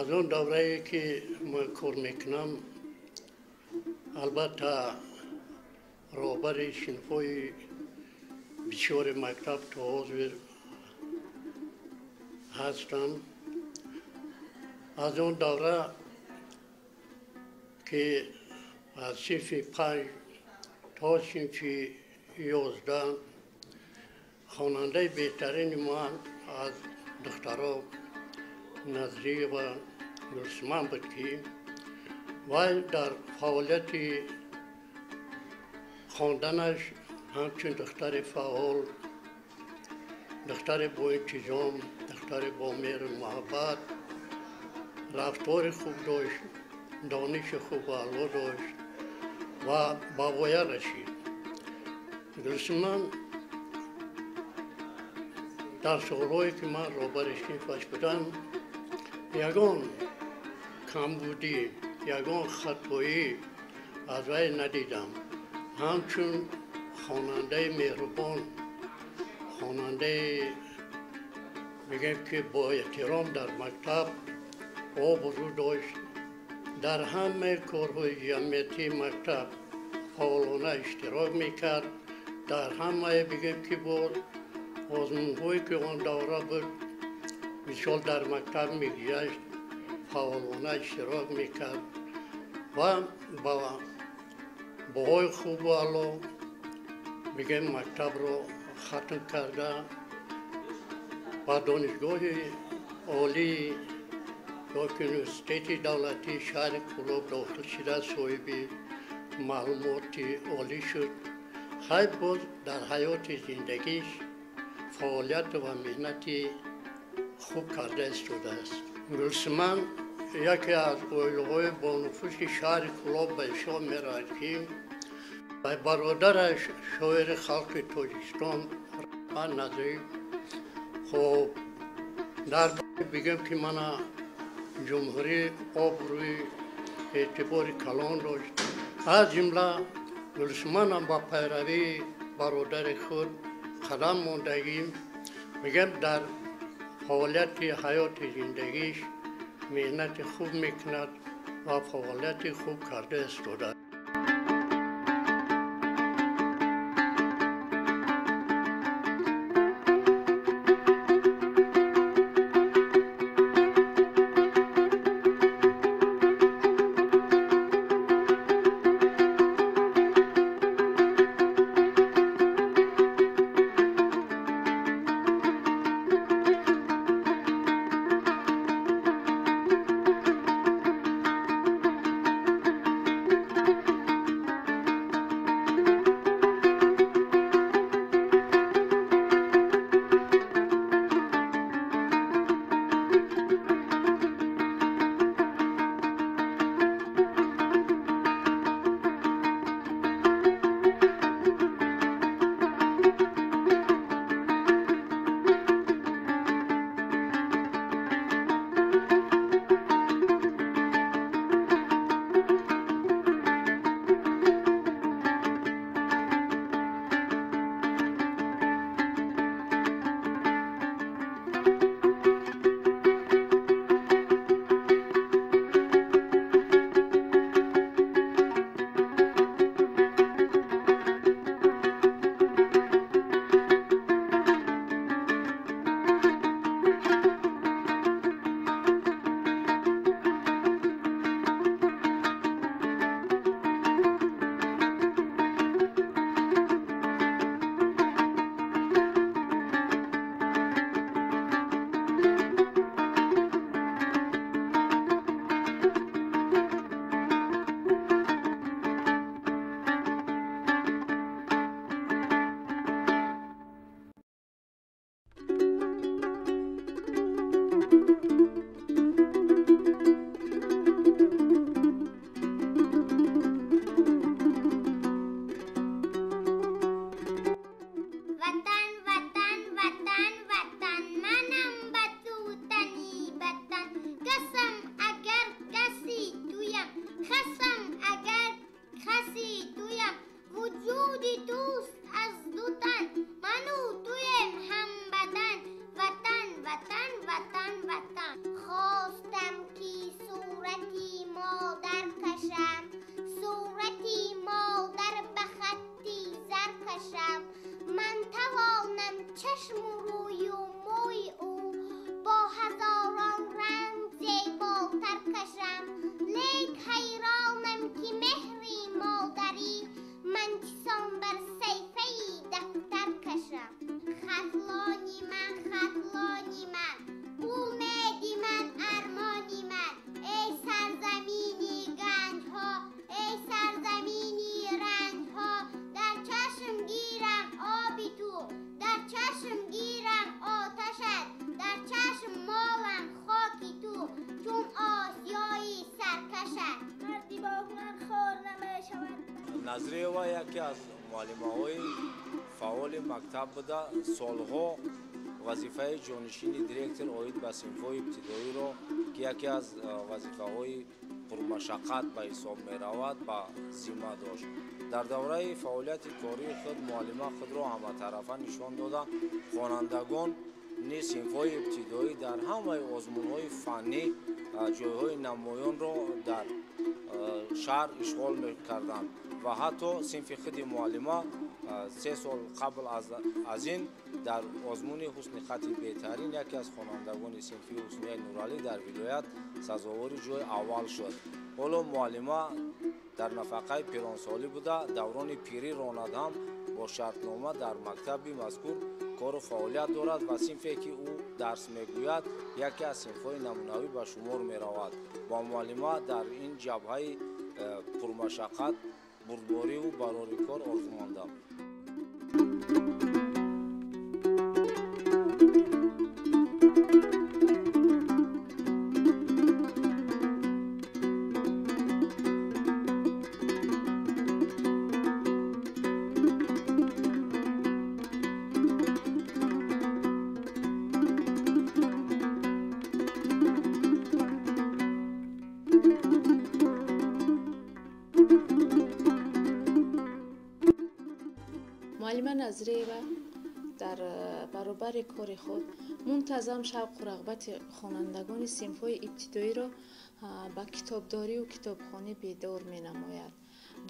Аз он даврае ки ман кор мекунам, албатта роҳбари синфҳои бисёри мактаб то ҳозир ҳастам. Аз он давра ки аз синфи 5 то синфи 11 хонандаи беҳтарини ман аз духтаро Назриева Гулсиман буд, ки вай дар фаъолияти хонданаш ҳамчун духтари фаъол, духтари боинтизом, духтари бо меҳру муҳаббат, рафтори хуб дошт, дониши хубу аъло дошт ва ба воя расид. Гулсиман дар солҳое ки ман роҳбари синфаш будам, ягон камбудӣ, ягон хатоӣ аз вай надидам. Ҳамчун хонандаи меҳрубон, хонандаи мегӯем ки бо эҳтиром дар мактаб обрӯ дошт, дар ҳамаи корҳои ҷамъиятии мактаб фаъолона иштирок мекард, дар ҳамаи бигӯем ки бо озмунҳое ки он давра буд, мисол дар мактаб мегузашт, фаъолона иштирок мекард ва ба баҳои хубу аъло бигӯем мактабро хатм карда ба донишгоҳи олии ёки университети давлатии шаҳри Кӯлоб дохил шуда соҳиби маълумоти олӣ шуд. Хайр, боз дар ҳаёти зиндагиш фаъолият ва меҳнати хуб карда истодааст. Гулсиман яке аз оилаҳои бонуфузи шаҳри Кӯлоб ба ҳисоб меравад, ки бародараш шоири халқи Тоҷикистон Раҳмат Назриев, хоб дар бигӯем ки мана ҷумҳурӣ обрӯи эътибори калон дошт. Аз ҷумла Гулсиманам ба пайравии бародари худ қадам мондагӣ, мегӯям дар фаъолияти ҳаёти зиндагиш меҳнати хуб мекунад ва фаъолияти хуб карда истодааст. ҷони ман, умеди ман, армони ман, эй сарзамини ганҷҳо, эй сарзамини ранҷҳо, дар чашм гирам оби ту, дар чашм гирам оташат, дар чашм молам хоки ту, чун осиёи саркашат. Марди бо ҳунар хор намешавад. Назриева яке аз муаллимаҳои фаъоли мактаб буда, солҳо вазифаи ҷонишини директор оид ба синфҳои ибтидоиро, ки яке аз вазифаҳои пурмашаққат ба ҳисоб меравад, ба зимма дошт. Дар давраи фаъолияти кории худ муаллима худро ҳаматарафа нишон дода, хонандагон низ синфҳои ибтидоӣ дар ҳамаи озмунҳои фаннӣ ҷойҳои намоёнро дар шаҳр ишғол мекарданд ва ҳатто синфи худи муаллима 3 сол қабл аз ин дар озмуни ҳусни хати беҳтарин яке аз хонандагони синфи Ҳуснияи Нуралӣ дар вилоят сазовори ҷои аввал шуд. Ҳоло муаллима дар нафақаи пиронсолӣ буда, даврони пирӣ ронад ҳам бо шартнома дар мактаби мазкур кору фаъолият дорад ва синфе ки ӯ дарс мегӯяд яке аз синфҳои намунавӣ ба шумор меравад. Бо муаллима дар ин ҷабҳаи пурмашаққат бурдбориву барори кор орзумандам. Муаллима Назриева дар баробари кори худ мунтазам шавқу рағбати хонандагони синфҳои ибтидоиро ба китобдорию китобхонӣ бедор менамояд.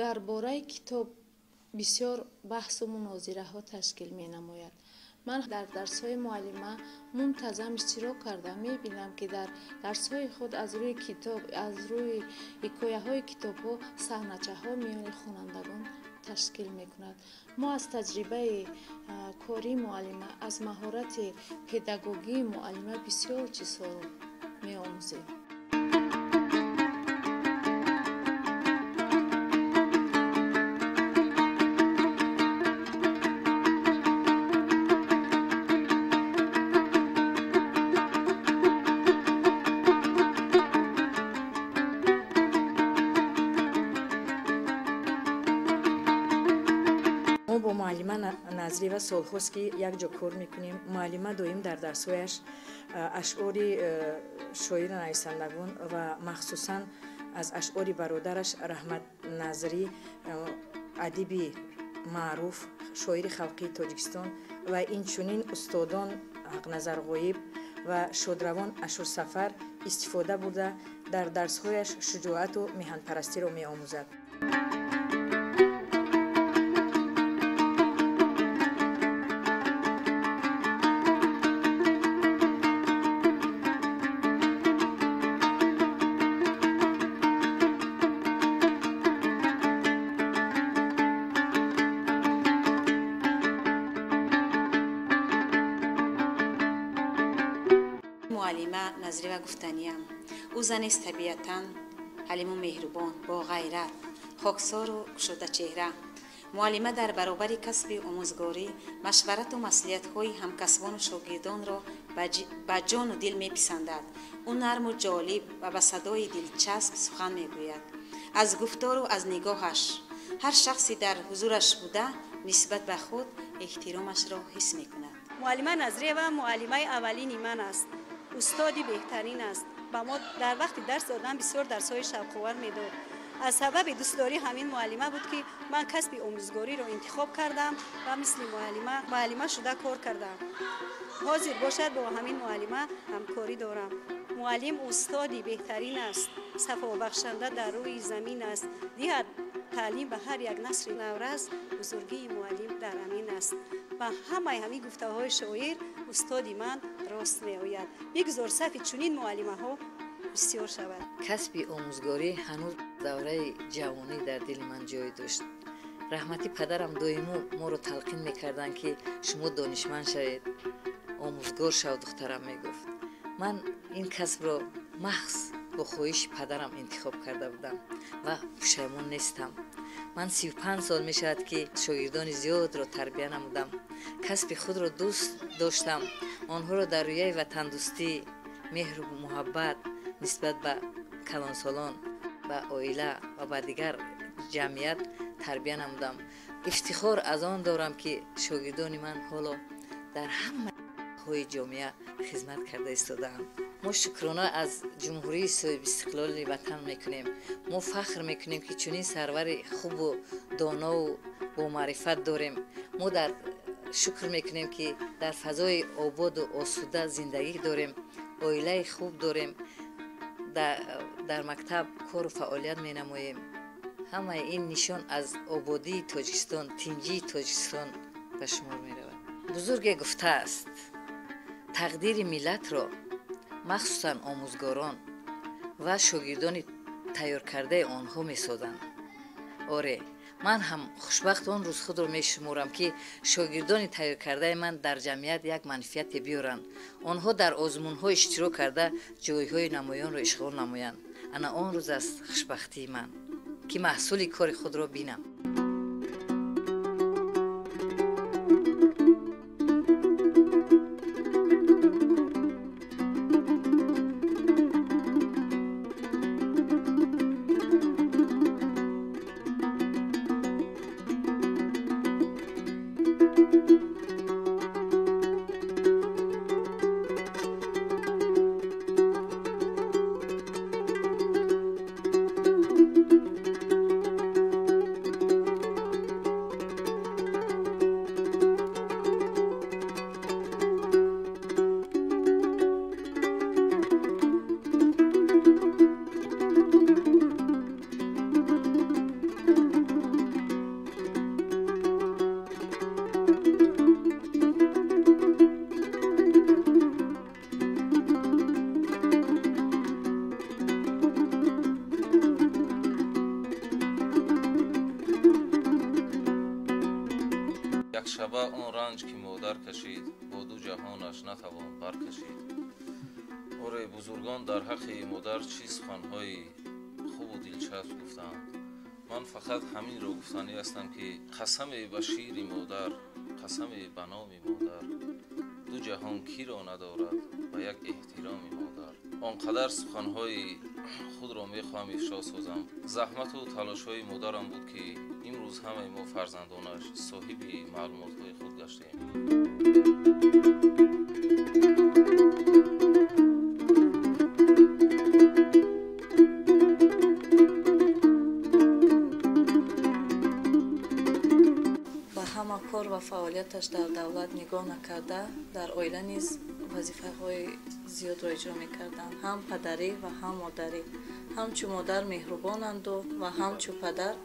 Дар бораи китоб бисёр баҳсу мунозираҳо ташкил менамояд. Ман дар дарсҳои муаллима мунтазам иштирок карда мебинам, ки дар дарсҳои худ аз рӯи китоб, аз рӯи ҳикояҳои китобҳо саҳначаҳо миёни хонандагон ташкил мекунад. Мо аз таҷрибаи кории муаллима, аз маҳорати педагогии муаллима бисёр чизҳоро меомӯзем. Бо муаллима Назриева солҳост, ки якҷо кор мекунем. Муаллима доим дар дарсҳояш ашъори шоиру нависандагон ва махсусан аз ашъори бародараш Раҳмат Назрӣ, адиби маъруф, шоири халқии Тоҷикистон ва инчунин устодон Ҳақназар Ғоиб ва шодравон Ашурсафар истифода бурда, дар дарсҳояш шуҷоату меҳанпарастиро меомӯзад. Муаллима Назриева гуфтаниям, ӯ занест табиатан ҳалиму меҳрубон, бо ғайрат, хоксору кушодачеҳра. Муаллима дар баробари касби омӯзгорӣ машварату маслиҳатҳои ҳамкасбону шогирдонро ба ҷону дил меписандад. Ӯ нарму ҷолиб ва ба садои дилчасб сухан мегӯяд. Аз гуфтору аз нигоҳаш ҳар шахсе дар ҳузураш буда нисбат ба худ эҳтиромашро ҳис мекунад. Муаллима Назриева муаллимаи аввалини ман аст. Устоди беҳтарин аст. Ба мо дар вақти дарс додан бисёр дарсҳои шавқовар медод. Аз сабаби дӯстдорӣ ҳамин муаллима буд, ки ман касби омӯзгориро интихоб кардам ва мисли муаллима шуда кор кардам. Ҳозир бошад бо ҳамин муаллима ҳамкорӣ дорам. Муаллим устоди беҳтарин аст, сафобахшанда дар рӯи замин аст, диҳад таълим ба ҳар як насри наврас, бузургии муаллим дар ҳамин аст. Ба ҳамаи ҳамин гуфтаҳои шоир устоди ман рост меояд. Бигзор сафи чунин муаллимаҳо бисёр шавад. Касби омӯзгорӣ ҳанӯз давраи ҷавонӣ дар дили ман ҷой дошт. Раҳмати падарам доимо моро талқин мекарданд, ки шумо донишманд шавед. Омӯзгор шав, духтарам, мегуфт. Ман ин касбро маҳз бо хоҳиши падарам интихоб карда будам ва пушаймон нестам. Ман 35 сол мешавад, ки шогирдони зиёдро тарбия намудам. Касби худро дӯст доштам. Онҳоро дар рӯяи ватандӯстӣ, меҳру муҳаббат нисбат ба калонсолон, ба оила ва ба дигар ҷамъият тарбия намудам. Ифтихор аз он дорам, ки шогирдони ман ҳоло дар ҳамаҳои ҷомеа хизмат карда истодаанд. Мо шукрона аз ҷумҳурии соҳибистиқлоли ватан мекунем. Мо фахр мекунем, ки чунин сарвари хубу донову бомаърифат дорем. Мо дар шукр мекунем, ки дар фазои ободу осуда зиндагӣ дорем, оилаи хуб дорем, дар мактаб кору фаъолият менамоем. Ҳамаи ин нишон аз ободии Тоҷикистон, тинҷии Тоҷикистон ба шумор меравад. Бузурге гуфтааст: тақдири миллатро махсусан омӯзгорон ва шогирдони тайёркардаи онҳо месозанд. Оре, ман ҳам хушбахт он рӯз худро мешуморам, ки шогирдони тайёркардаи ман дар ҷамъият як манфиате биёранд, онҳо дар озмунҳо иштирок карда, ҷойҳои намоёнро ишғол намоянд. Ана он рӯз аст хушбахтии ман, ки маҳсули кори худро бинам. Якшаба он ранҷ, ки модар кашид, бо ду ҷаҳонаш натавон баркашид. Оре, бузургон дар ҳаққи модар чӣ суханҳои хубу дилчасп гуфтаанд. Ман фақат ҳаминро гуфтанӣ ҳастам, ки қасаме ба шири модар, қасаме ба номи модар, ду ҷаҳон киро надорад ба як эҳтироми модар. Он қадар суханҳои худро мехоҳам ифшо созам. Заҳмату талошҳои модарам буд, ки имрӯз ҳамаи мо фарзандонаш соҳиби маълумотҳои худ гаштем. Ба ҳама кор ва фаъолияташ дар давлат нигоҳ накарда, дар оила низ вазифаҳои зиёдро иҷро мекарданд, ҳам падарӣ ва ҳам модарӣ. Ҳамчу модар меҳрубонанду ва ҳамчу падар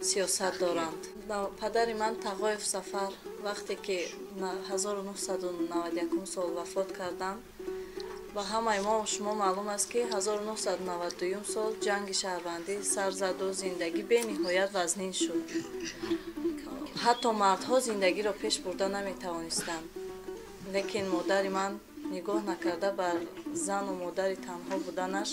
сиёсат доранд. Падари ман Тағоев Сафар вақте ки 1991 сол вафот карданд, ба ҳамаи мо шумо маълум аст, ки 1992 сол ҷанги шаҳрвандӣ сар заду зиндагӣ бениҳоят вазнин шуд. Ҳатто мардҳо зиндагиро пеш бурда наметавонистанд. Лекин модари ман нигоҳ накарда бар зану модари танҳо буданаш,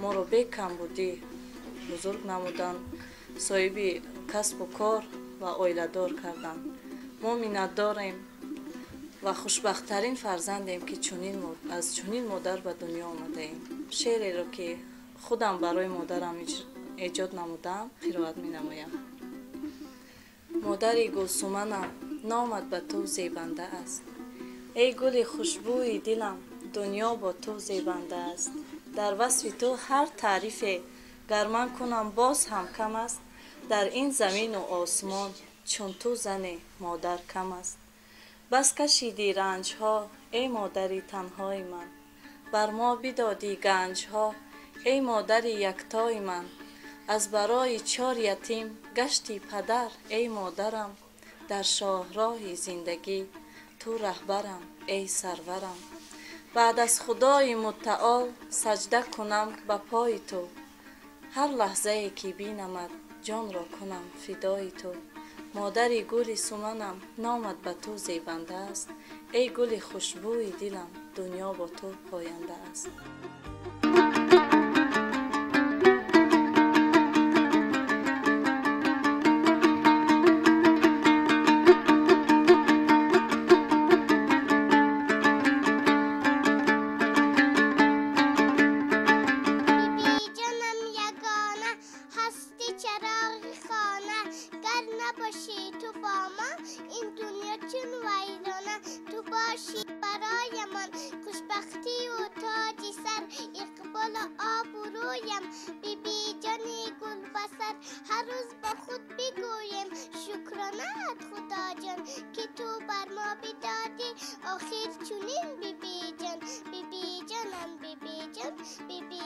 моро бекамбудӣ бузург намуданд, соҳиби касбу кор ва оиладор карданд. Мо миннатдорем ва хушбахттарин фарзандем, ки аз чунин модар ба дунё омадаем. Шеъреро, ки худам барои модарам эҷод намудаам, қироат менамоям. Модари гулсуманам, номат ба ту зебанда аст. Эй гули хушбӯи дилам, дунё бо ту зебанда аст. Дар васфи ту ҳар таърифе гар ман кунам, боз ҳам кам аст. Дар ин замину осмон чун ту зане модар кам аст. Бас кашидӣ ранҷҳо, эй модари танҳои ман, бар мо бидодӣ ганҷҳо, эй модари яктои ман. Аз барои чор ятим гашти падар, эй модарам, дар шоҳроҳи зиндагӣ ту раҳбарам, эй сарварам. Баъд аз Худои муттаол саҷда кунам ба пои ту, ҳар лаҳзае ки бинамад ҷонро кунам фидои ту. Модари гули суманам, номат ба ту зебанда аст. Эй гули хушбӯи дилам, дунё бо ту поянда аст. Охир чунин бибиҷон, бибиҷонам, бибиҷон, биби.